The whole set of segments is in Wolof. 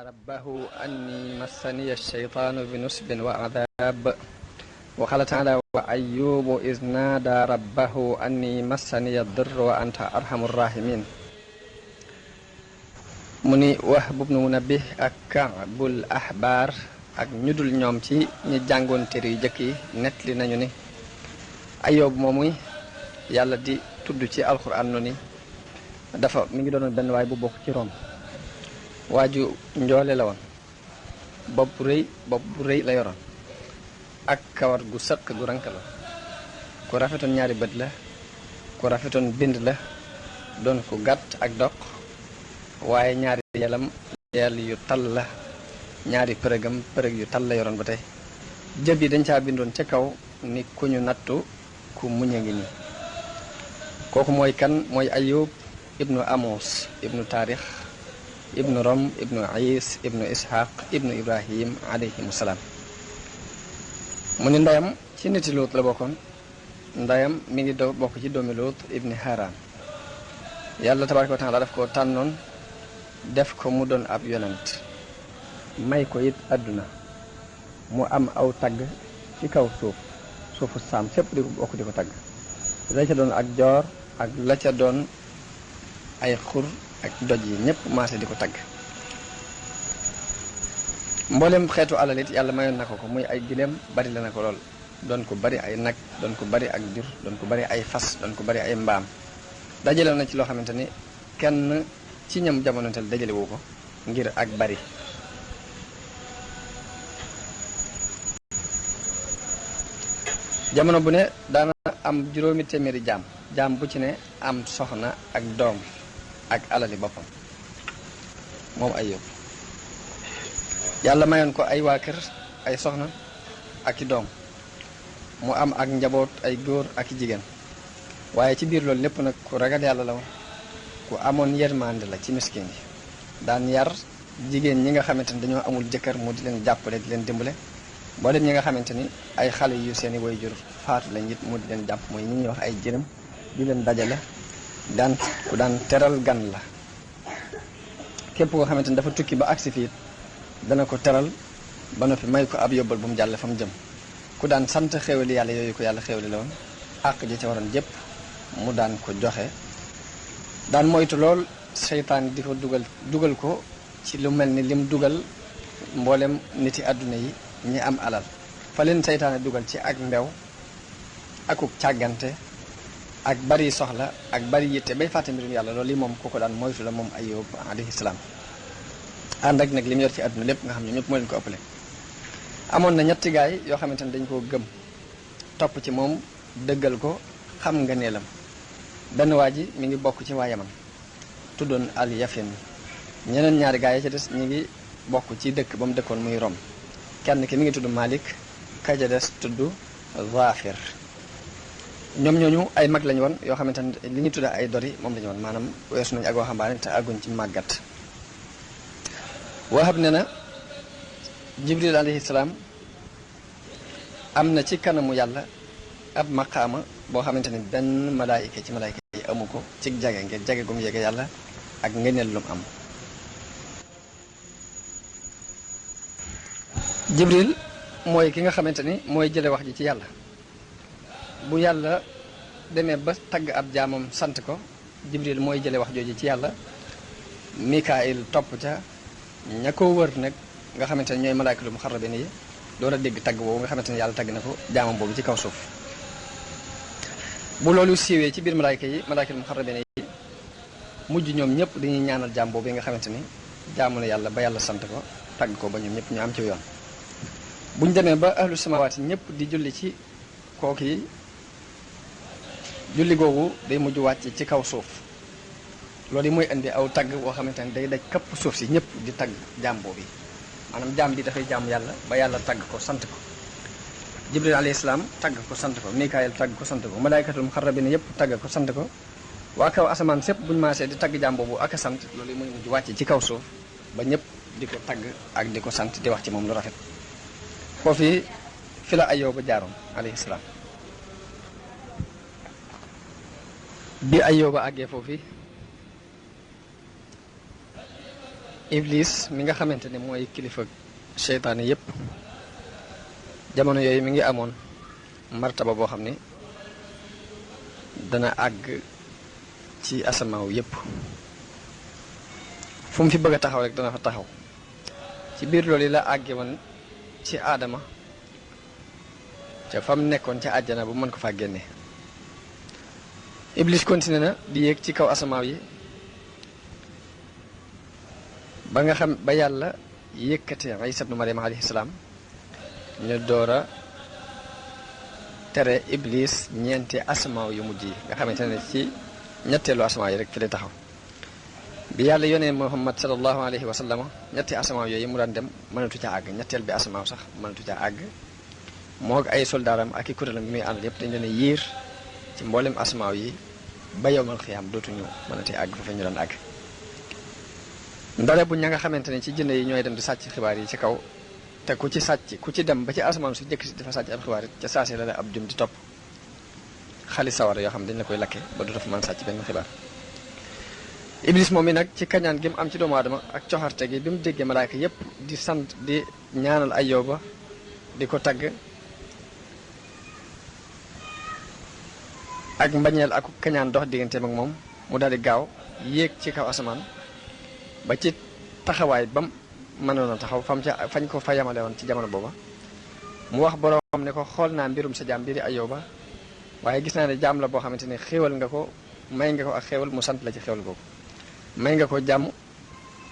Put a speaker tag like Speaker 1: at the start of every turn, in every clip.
Speaker 1: ربه أني مسني الشيطان بنصب وعذاب وقال تعالى وأيوب إذ نادى ربه أني مسني الضر وأنت أرحم الراحمين mu ni Wahb ibn Munabbih ak Ka'bul Ahbar ak ñu dul ñoom ci ñi jàngoon téere yu jëkk yi nettali nañu ni Ayyub moomuy yàlla di tudd ci alxuraan no ni dafa mi ngi doonoon benn waay bu bokk ci Rom waaju njoole la woon bopp bu rëy la yoroon ak kawar gu sëq gu rankalo ku rafetoon ñaari bët la ku rafetoon bind la doon ku gàtt ak doq waaye ñaari yelam yel yu tal la ñaari përëg yu tal la yoroon ba tey jëb yi dañ caa bindoon ca kaw ni ku ñu nattu ku muñ a ngi nii kooku mooy kan mooy Ayyub ibnu Amos ibnu Taarix ibnu Rom ibnu Is ibnu Ishaq ibnu Ibrahim alayhimu salaam mu ni ndeyam ci niti Luut la bokkoon ndeyam mi ngi bokk ci doomi Luut ibni Haran yàlla tabaaraka wa taala daf ko tànnoon def ko mu doon ab yonent may ko it àdduna mu am aw tagg ci kaw suufu saam sépp di ko bokk di ko tagg la ca doon ak joor ak la ca doon ay xur ak doj yi ñépp maase di ko tagg mboolem xeetu alal it yàlla mayoon na ko muy ay gileem bari la na ko lool doon ko bari ay nag doon ko bari ak jur doon ko bari ay fas doon ko bari ay mbaam dajale na ci loo xamante ni kenn ci ñam jamonontel dajale wu ko ngir ak bari jamono bu ne daana am juróomi téeméeri jaam bu ci ne am soxna ak doom ak alali boppam moom Ayyub yàlla mayoon ko ay waa kër ay soxna ak i doom mu am ak njaboot ay góor ak i jigéen waaye ci biir loolu lépp nag ku ragal yàlla la woon ku amoon yërmande la ci miskin yi daan yar jigéen ñi nga xamante ni dañoo amul jëkkër mu di leen jàppale di leen dimbale mboolem ñi nga xamante ni ay xale yu seeni waajur faatu lañ it mu di leen jàpp mooy ñi ñuy wax ay jërëm di leen dajale ku daan teral gan la képp koo xamante ni dafa tukki ba agsi fii dana ko teral ba noppi may ko ab yóbbal bu mu jàll fa mu jëm ku daan sant xéwali yàlla yooyu ko yàlla xéwali la woon àq ji ca waroon jépp mu daan ko joxe daan moytu lool seytaan di ko dugal ko ci lu mel ni lim dugal mboolem niti àdduna yi ñi am alal fa leen seytaane dugal ci ak mbew akuk càggante ak bari soxla ak bari yitte bay fàtte mbirum yàlla loolu yi moom ku ko daan moytu la moom Ayyub alayhi salaam ànd ak nag li mu yor ci àdduna lépp nga xam ne ñëpp moo leen ko ëppale amoon na ñetti gaay yoo xamante ne dañ koo gëm topp ci moom dëggal ko xam nga neelam benn waa ji mi ngi bokk ci waa Yaman tuddoon al Yafin ñeneen ñaari gaay yi ci des ñi ngi bokk ci dëkk ba mu dëkkoon muy Rom kenn ki mi ngi tudd Malik ka ca des tudd Zafir ñoom ñooñu ay mag lañu woon yoo xamante ne li ñu tudd ay dori moom lañu woon maanaam weesu nañu ak waxambaane te àgguñ ci màggat Wahab ne na Jibril alayhi salaam am na ci kanamu yàlla ab maqaama boo xamante ni benn malaayika ci malaayika yi amu ko ci jage ngir jage gum yege yàlla ak ngeneel lum am Jibril mooy ki nga xamante ni mooy jële wax ji ci yàlla bu yàlla demee ba tagg ab jaamam sant ko Jibril mooy jële wax jooju ci yàlla Mikaayil topp ca ña ko wër nag nga xamante ne ñooy malaayikatul muxarrabiin yi door a dégg tagg boobu nga xamante ne yàlla tagg na ko jaamam boobu ci kaw suuf bu loolu siiwee ci biir malaayika yi malaayikatul muxarrabiin yi mujj ñoom ñëpp dañuy ñaanal jaam boobu nga xamante ni jaamu na yàlla ba yàlla sant ko tagg ko ba ñoom ñëpp ñu am ci yoon buñ demee ba ahlu samawaati ñëpp di julli ci kooku yi julli googu day mujj wàcc ci kaw suuf loolu yi mooy indi aw tagg boo xamante ne day daj kapp suuf si ñëpp di tagg jaam boobu maanaam jaam bi dafay jaamu yàlla ba yàlla tagg ko sant ko Jibril alayhi salaam tagg ko sant ko Mikaayil tagg ko sant ko malaaykatul muxarrabiin yëpp tagg ko sant ko waa kaw asamaan sépp buñu maasee di tagg jaam boobu ak a sant loolu yi mooy mujj wàcc ci kaw suuf ba ñëpp di ko tagg ak di ko sant di wax ci moom lu rafet foofu fi la Ayyub ba jaaroon alayhi salaam bi Ayyub ba àggee foofu iblis mi nga xamante ne mooy kilifa seytaane yépp jamono yooyu mi ngi amoon martaba boo xam ne dana àgg ci asamaaw yépp fu mu fi bëgg a taxaw rek dana fa taxaw ci biir loolu yi la àgge woon ci aadama ca fa mu nekkoon ca àjjana bu mën ko faa génne iblis continué na di yéeg ci kaw asamaaw yi ba nga xam ba yàlla yëkkate Isa ibnu Maryam alayhi salaam ñu door a tere iblis ñeenti asamaaw yu mujj yi nga xamante ne ci ñetteelu asamaaw yi rek fi lay taxaw bi yàlla yónnee Muhammad sallallahu alayhi wa sallam ñetti asamaaw yooyu mu daan dem mënatu ca àgg ñetteel bi asamaaw sax mënatu ca àgg moo ay soldaaram ak i kuréelam bi muy àndal yëpp dañ leen a yiir ci mboolem asamaaw yi ba yowmal xiyaam dootuñu mënati àgg fa ñu daan àgg ndare bu ña nga xamante ne ci jënd yi ñooy dem di sàcc xibaar yi ci kaw te ku ci sàcc ku ci dem ba ci asamaan su jëkk si dafa sàcc ab xibaar it ca saasi la ab jum di topp xali sawara yoo xam dañ la koy lakke ba du dafa mën sàcc benn xibaar iblis moom mi nag ci kañaan gi mu am ci doomu aadama ak coxarte gi bi mu déggee malaayka yépp di sant di ñaanal Ayyuba di ko tagg ak mbañeel ak kañaan dox digganteem ak moom mu daal di gaaw yéeg ci kaw asamaan ba ci taxawaay bam mënoon a taxaw fañ ko fa yamale woon ci jamono booba mu wax boroom ne ko xool naa mbirum sa jaam bi di Ayyuba waaye gis naa ne jaam la boo xamante ne xéewal nga ko may nga ko ak xéewal mu sant la ci xéewal googu may nga ko jàmm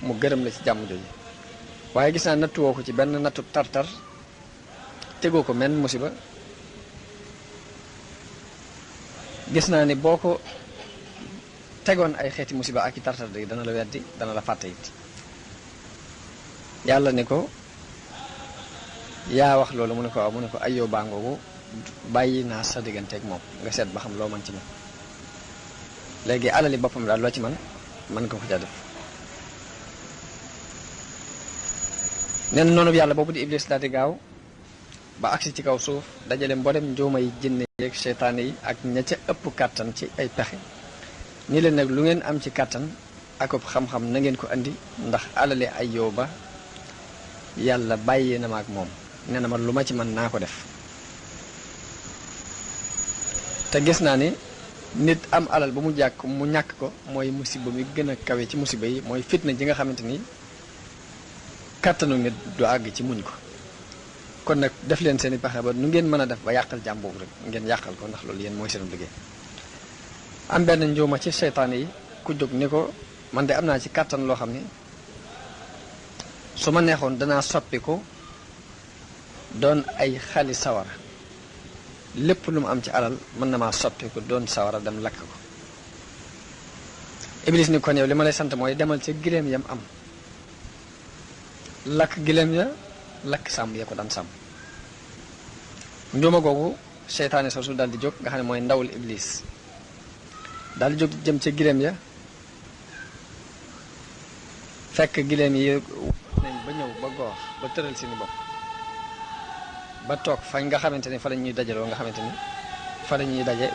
Speaker 1: mu gërëm la ci jàmm jooju waaye gis naa nattuwoo ko ci benn nattu tartar tegoo ko menn musiba gis naa ni boo ko tegoon ay xeeti musiba ak i tartar de dana la weddi dana la fàtte it yàlla ni ko yaa wax loolu mu ne ko waaw mu ne ko Ayyuba ngoogu bàyyi naa sa digganteeg moom nga seet ba xam loo mën ci moom léegi alali boppam daal loo ci mën nga ko ca def nen noonu yàlla boobu di iblis daal di gaaw ba agsi ci kaw suuf dajale mboolem njuuma yi jinne yeeg seytaane yi ak ña ca ëpp kàttan ci ay pexe ni leen nag lu ngeen am ci kàttan akub xam-xam na ngeen ko andi ndax alali Ayyuba yàlla bàyyee na ma ak moom nee na ma lu ma ci mën naa ko def te gis naa ni nit am alal ba mu ñàkk ko mooy musiba mi gën a kawe ci musiba yi mooy fitna ji nga xamante ni kàttanu nit du àgg ci muñ ko kon nag def leen seen i pexe ba nu ngeen mën a def ba yàqal jàmm boobu rek ngeen yàqal ko ndax loolu yéen mooy seen liggéey am benn njuuma ci seytaane yi ku jóg ni ko man de am naa ci kàttan loo xam ni su ma neexoon danaa soppi ko doon ay xali sawara lépp lu mu am ci alal mën na maa soppi ko doon sawara dem lakk ko iblis ni kon yow li ma lay sant mooy demal ca gileem yam am lakk gileem ya lakk sàmm ya ko daan sàmm njuuma googu seytaane soosu daal di jóg nga xam ne mooy ndawul iblis daal di jóg jëm ca gileem ya fekk gileem yi nañ ba ñëw ba goor ba tëral seeni bopp ba toog fañ nga xamante ni fa la ñuy dajaloo nga xamante ni fa la ñuy daje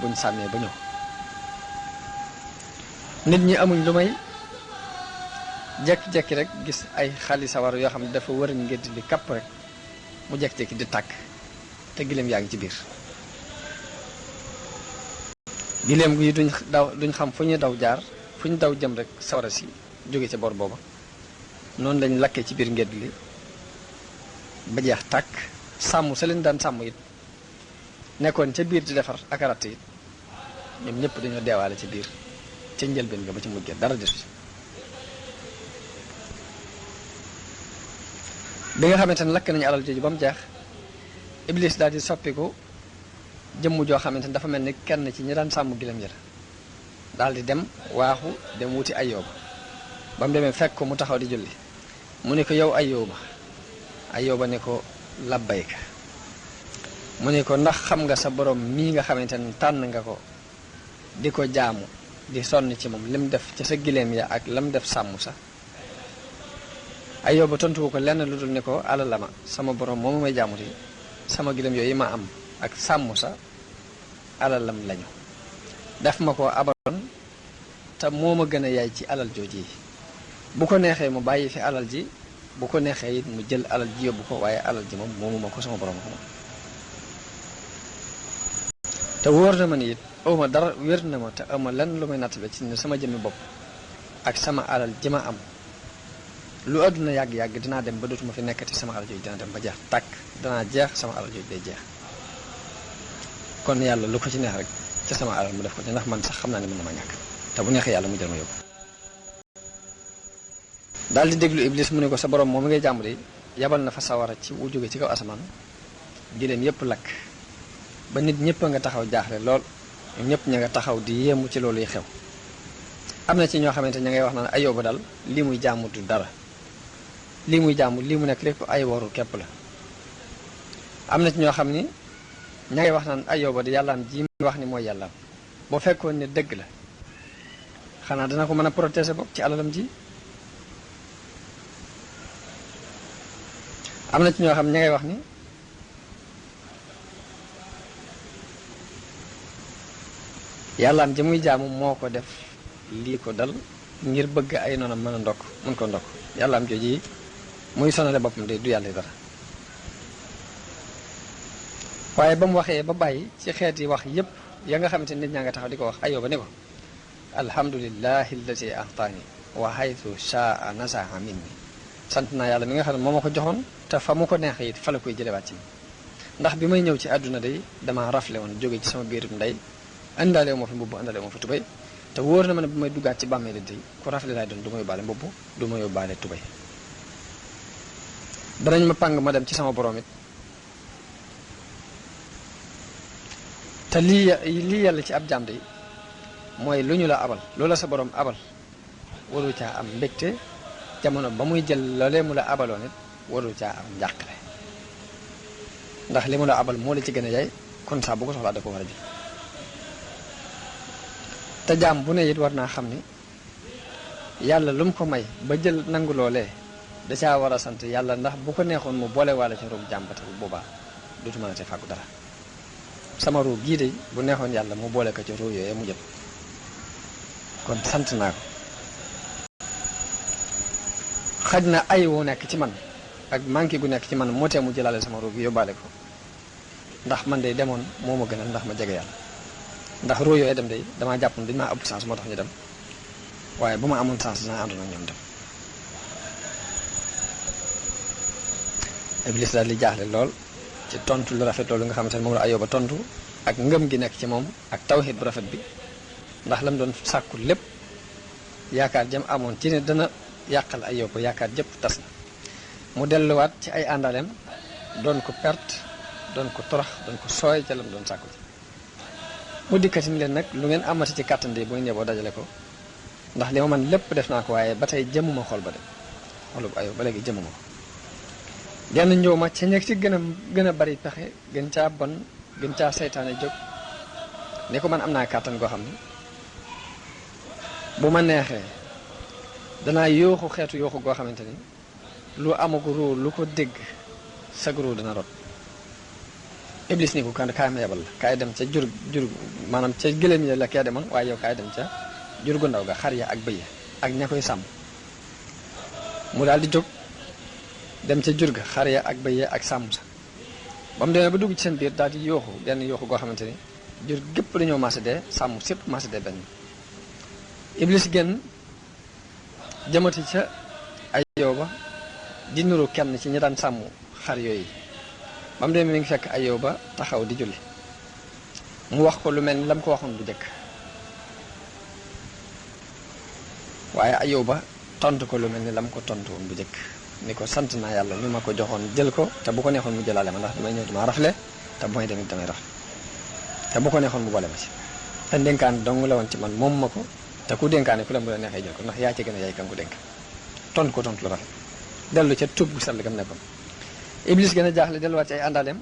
Speaker 1: buñ sàmmee ba ñëw nit ñi amuñ lu may jekki-jekki rek gis ay xali sawar yoo xam ne dafa wër ngédd li kapp rek mu jekki-jekki di tàkk te gileem yaa ngi ci biir gileem gi duñ xam fu ñuy daw jaar fu ñu daw jëm rek sawara si jóge ca bor booba noonu lañ lakkee ci biir ngédd li ba jeex tàkk sàmm sa leen daan sàmm it nekkoon ca biir di defar ak ratt it ñoom ñëpp dañoo deewaale ci biir ca njëlbeen nga ba ci mujjee dara desu ci bi nga xamante ne lakk nañu alal jooju ba mu jeex iblis daal di soppiku jëmm joo xamante ne dafa mel ni kenn ci ñi daan sàmm gileem yi daal di dem waaxu dem wuti Ayyuba ba mu demee fekk ko mu taxaw di julli mu ne ko yow Ayyuba ne ko labbayka mu ne ko ndax xam nga sa borom mii nga xamante ne tànn nga ko di ko jaamu di sonn ci moom lim def ca sa gileem ya ak lam def sàmm sa Ayyuba tontuwu ko lenn lu dul ne ko alalama sama borom moomu may jaamu di sama gileem yooyu ma am ak sàmm sa alalam lañu daf ma ko abaloon te moo ma gën a yaay ci alal jooji bu ko neexee mu bàyyi fi alal ji bu ko neexee it mu jël alal ji yóbbu ko waaye alal ji moom moomuma ko sama borom ko moom te wóor na ma ni it awma dara wér na ma te awma lenn lu may nattale ci ne sama jëmmi bopp ak sama alal ji ma am lu àdduna yàgg-yàgg dinaa dem ba dootuma fi nekkati sama alal jooju dina dem ba jeex tàkk danaa jeex sama alal jooju day jeex kon yàlla lu ko ci neex rek ci sama alal mu def ko ci ndax man sax xam naa ne mën na ma ñàkk te bu neexee yàlla mu jël ma yóbbu daal di déglu iblis mu ne ko sa borom moom mi ngay jàmm de yabal na fa sawara ci wu jóge ci kaw asamaan giléem yépp lakk ba nit ñëpp a nga taxaw jaaxle lool ñoom ñëpp ña nga taxaw di yéemu ci loolu yi xew am na ci ñoo xamante ña ngay wax naan Ayoba dal lii muy jàmm du dara lii muy jàmm lii mu nekk lépp ay waru képp la am na ci ñoo xam ni ña ngay wax naan Ayoba di yàllaam ji muy wax ni mooy yàllaam boo fekkoon ne dëgg la xanaa dana ko mën a protéger bopp ci alalam ji am na ci ñoo xam ña ngay wax ni yàllaam ji muy jaamu moo ko def lii ko dal ngir bëgg ay noonam mën a ndokk mën ko ndokk yàllaam jooji muy sonale boppam de du yàlla dara waaye ba mu waxee ba bàyyi ci xeet yi wax yépp ya nga xamante nit ñaa nga taxaw di ko wax Ayoba ne ko alhamdulillahi allati ahtaani wa haythu shaa nasaha minni sant naa yàlla mi nga xam ne moo ma ko joxoon te fa mu ko neex it fa la koy jëlewaat ci ndax bi may ñëw ci àdduna day dama rafle woon jóge ci sama biirum ndey indaale moo fi mbubb indaale moo fi tubay te wóor na ma ne bu may duggaat ci bàmmeeli day ku rafle laay doon du ma yóbbaale mbubb du ma yóbbaale tubay danañ ma pàng ma dem ci sama borom it te lii yàlla ci ab jaam day mooy lu ñu la abal loola sa borom abal waru caa am mbégte jamono ba muy jël loolee mu la abaloon it waru caa am njàqare ndax li mu la abal moo la ci gën a yaay kon saa bu ko soxlaa da ko war a jël te jaam bu ne it war naa xam ni yàlla lu mu ko may ba jël nangu loolee da caa war a sant yàlla ndax bu ko neexoon mu boole waale ci roog jaam ba te boobaa dootu mën a te fàggu dara sama roog gii de bu neexoon yàlla mu boole ko ci roog yooyee mu jël kon sant naa ko xaj na ay wu nekk ci man ak manqué gu nekk ci man moo tee mu jëlaale sama roog yi yóbbaale ko ndax man de demoon moo ma gënal ndax ma jege yàlla ndax roog yooyu dem de damaa jàpp ne dañu maa ëpp chance moo tax ñu dem waaye bu ma amoon chance dinaa àndoon ak ñoom dem Iblis daal di jaaxle lool ci tontu lu rafet loolu nga xamante ne moom la Ayoba tontu ak ngëm gi nekk ci moom ak tawhid bu rafet bi ndax lam doon sàkku lépp yaakaar jëm amoon ci ne dana yàqal Ayoba yaakaar jëpp tas na mu delluwaat ci ay àndaleem doon ko perte doon ko torox doon ko sooy ca lam doon sàkku ci mu dikkati ni leen nag lu ngeen amati ci kàttan de booy ñëwoo dajale ko ndax li ma man lépp def naa ko waaye ba tey jëmuma xol ba de xolub Ayoba ba léegi jëmuma ko genn ñëw ma ca ñeg ci gën a bari pexe gën caa bon gën caa seytaane jóg ni ko man am naa kàttan goo xam ne bu ma neexee danaa yooxu xeetu yooxu goo xamante ni lu amagu ruu lu ko dégg sag ruu dana rot Iblis ni ko kan kaay ma yebal la kaay dem ca jur maanaam ca gëléem ya la kee demoon waaye yow kaay dem ca jur gu ndaw ga xar ya ak bëy ya ak ña koy sàmm mu daal di jóg dem ca jur ga xar ya ak bëy ya ak sàmm sa ba mu demee ba dugg ci seen biir daal di yooxu benn yooxu goo xamante ni jur gépp dañoo maase dee sàmm sépp maase dee benn Iblis génn jëmati ca Ayoba di nuru kenn ci ñi daan sàmm xar yooyu ba mu demee mi ngi fekk Ayoba taxaw di julli mu wax ko lu mel ni la mu ko waxoon bu njëkk waaye Ayoba tontu ko lu mel ni la mu ko tontu woon bu njëkk ni ko sant naa yàlla ñu ma ko joxoon jël ko te bu ko neexoon mu jëlaale ma ndax damay ñëw dama rafle te bu may demit damay rafle te bu ko neexoon mu boole ma ci te ndénkaan dong la woon ci man moom ma ko te ku dénkaane ku la mu la neexee jël ko ndax yaa ci gën a yaay kan ko dénk tontu ko tontu lu rafet dellu ca tub bu sell gam nekkoon Iblis gën a jaaxle delluwaat ci ay àndaaleem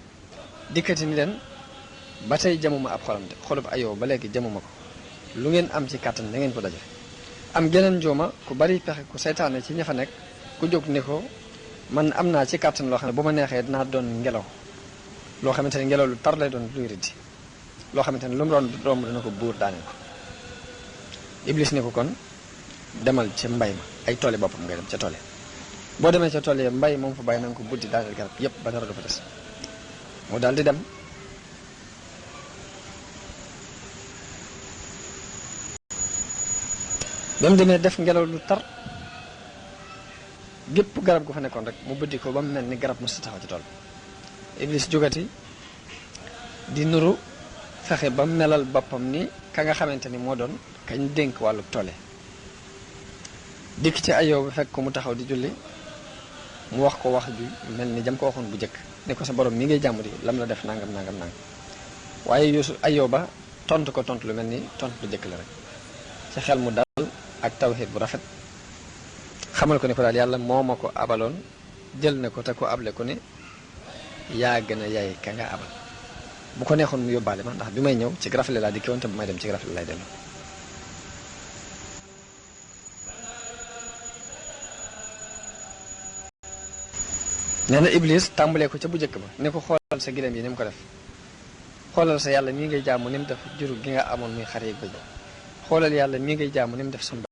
Speaker 1: dikkati ni leen ba tey jamuma ab xolam de xolub Ayoba ba léegi jamuma ko lu ngeen am ci kàttan da ngeen ko dajale am geneen njooma ku bari pexe ku seytaane ci ña fa nekk ku jóg ni ko man am naa ci kàttan loo xam ne bu ma neexee dinaa doon ngelaw loo xamante ne ngelaw lu tar lay doon luy riddi loo xamante ne lu mu doon romb dana ko buur daaneel ko Iblis ni ko kon demal ca mbay ma ay tooli boppam ngay dem ca tool yi boo demee ca tool yi mbay moom fa bàyyi na nga ko buddi daaneel garab yépp ba dara du fa des mu daal di dem ba mu demee def ngelaw lu tar gépp garab gu fa nekkoon rek mu buddi ko ba mu mel ni garab mu sa taxaw ci tool Iblis jógati di nuru fexe ba melal boppam ni ka nga xamante ni moo doon kañ dénk wàllu toole dikk ci Ayóoba fekk ko mu taxaw di julli mu wax ko wax ju mel ni jam ko waxoon bu njëkk ne ko sa borom mi ngay jàmm di lam la def nangam nangam nangam waaye Ayóoba tontu ko tontu lu mel ni tontu lu njëkk la rek ci xel mu dal ak tawxiid bu rafet xamal ko ne ko daal yàlla moo ma ko abaloon jël na ko te ko able ko ne yaa gën a yaay ka nga abal bu ko neexoon mu yóbbaale ma ndax bi may ñëw ci rafet laa dikki woon te bu may dem ci rafet lay dellu nee na Iblis tàmbalee ko ca bu njëkk ba ne ko xoolal sa gileem yi ni mu ko def xoolal sa yàlla mii ngay jaamu ni mu def juru gi nga amoon muy xar yi bëj xoolal yàlla mii ngay jaamu ni mu def sa mbay